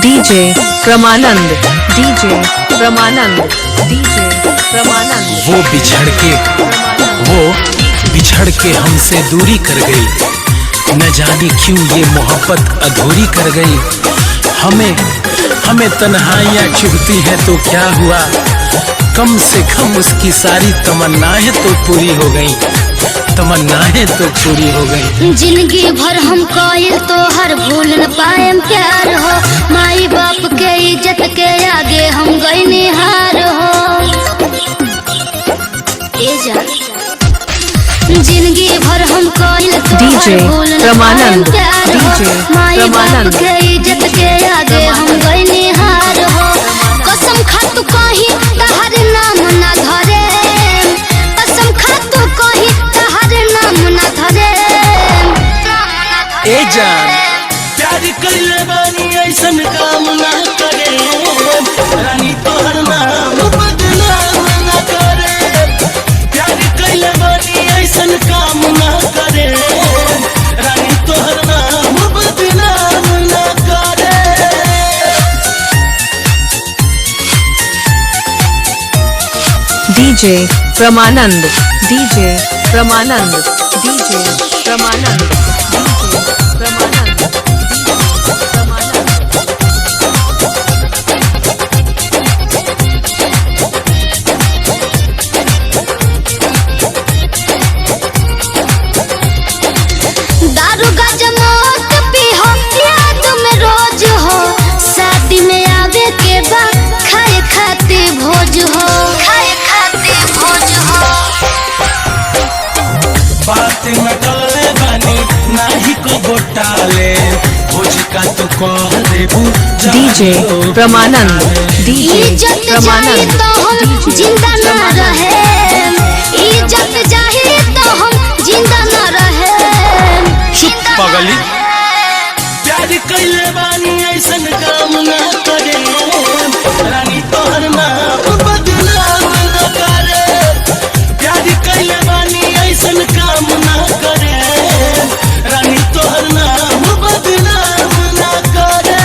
DJ Pramanand, DJ Pramanand, DJ Pramanand. वो बिछड़ के, वो बिछड़ के हमसे दूरी कर गई, न जाने क्यों ये मोहब्बत अधूरी कर गई। हमें हमें तन्हाइयाँ चुभती हैं तो क्या हुआ, कम से कम उसकी सारी तमन्नाएं तो पूरी हो गई, तमन्नाएं तो पूरी हो गई। जिंदगी भर हम कइल तोहर भूल न पाएम प्यार हो, माई बाप के इज्जत के आगे हम गई निहार हो। ए जा। जिंदगी भर हम कइल तोहर DJ भूल न पाएम प्रमानंद, प्यार हो, DJ माई बाप प्रमानंद, के इज्जत के आगे हम गई निहार हो। कसम खा तू कहीं तहर नाम ना धरे, कसम खा तू कहीं तहर नाम ना धरे। ए जान, प्यार कइले बानी ऐसन काम ना करे, रानी तोहर नाम बदनाम ना करे। प्यार कइले बानी ऐसन काम ना करे, रानी तोहर नाम बदनाम ना करे। DJ Pramanand, DJ Pramanand, DJ Pramanand, DJ Pramanand, DJ Pramanand. दारू गजमोत पीहो याद में रोज हो, शादी में आवे के बा खाए खाते भोज हो, खाए खाते भोज हो। बात न टले बानी नाही को गोटाले, भोज का तू कह देबू DJ Pramanand, DJ इज्जत जाए प्रमानंद, तो हम DJ जिंदा न प्रमानंद। रहे, इज्जत जाए तो हम जिंदा न रहे। चुप पगली। प्यार कइले बानी ऐसन काम ना करे, रानी तोहर नाम बदनाम ना करे। प्यार कइले बानी ऐसन काम ना करे, रानी तोहर नाम बदनाम ना करे।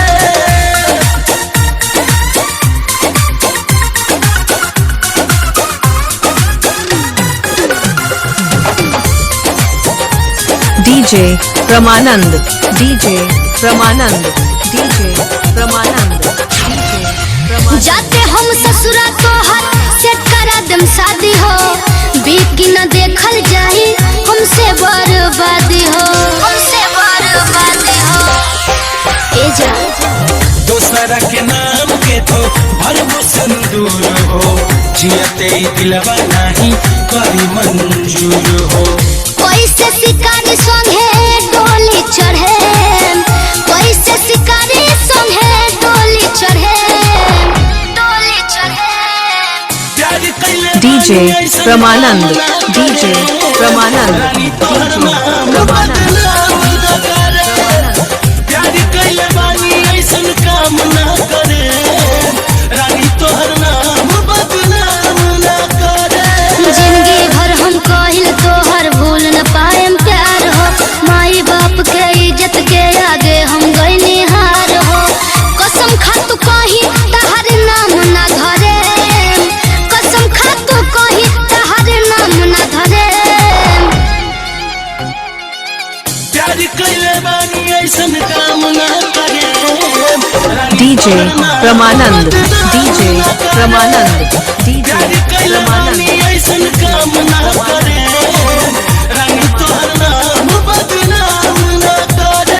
DJ Pramanand, DJ Pramanand, DJ Pramanand, DJ Pramanand. जाते हम ससुरा तोहर सेट करा दम शादी हो, बीत न देखल जाई हमसे बर्बादी हो, हमसे बर्बादी हो। ए जा। दोसरा के नाम के तो भरबो सिंदूर हो, जियते ही दिलवा नाही करी मंजूर हो। कैसे शिकारी संगे डोली चढ़े, कैसे शिकारी संगे डोली चढ़े, डोली चढ़े। प्यार कइले DJ बानी ऐसन प्रमानंद, काम ना करे, DJ Pramanand, रानी तोहर DJ नाम प्रमानंद, बदनाम ना करे। प्यार कइले बानी ऐसन काम ना करे, रानी तोहर नाम बदनाम ना करे। जिंदगी भर हम कहिल तोहर भूल न पाएम प्यार हो, माई बाप के इज्जत के आगे हम गई निहार हो। कसम खा तू कहीं तहर नाम ना धरे, कसम खा तू कहीं तहर नाम ना धरे। प्यार कइले बानी ऐसन काम ना करे, रानी DJ तोहर नाम प्रमानंद, बदनाम DJ ना करे। प्रमानंद, DJ प्यार कइले प्रमानंद। बानी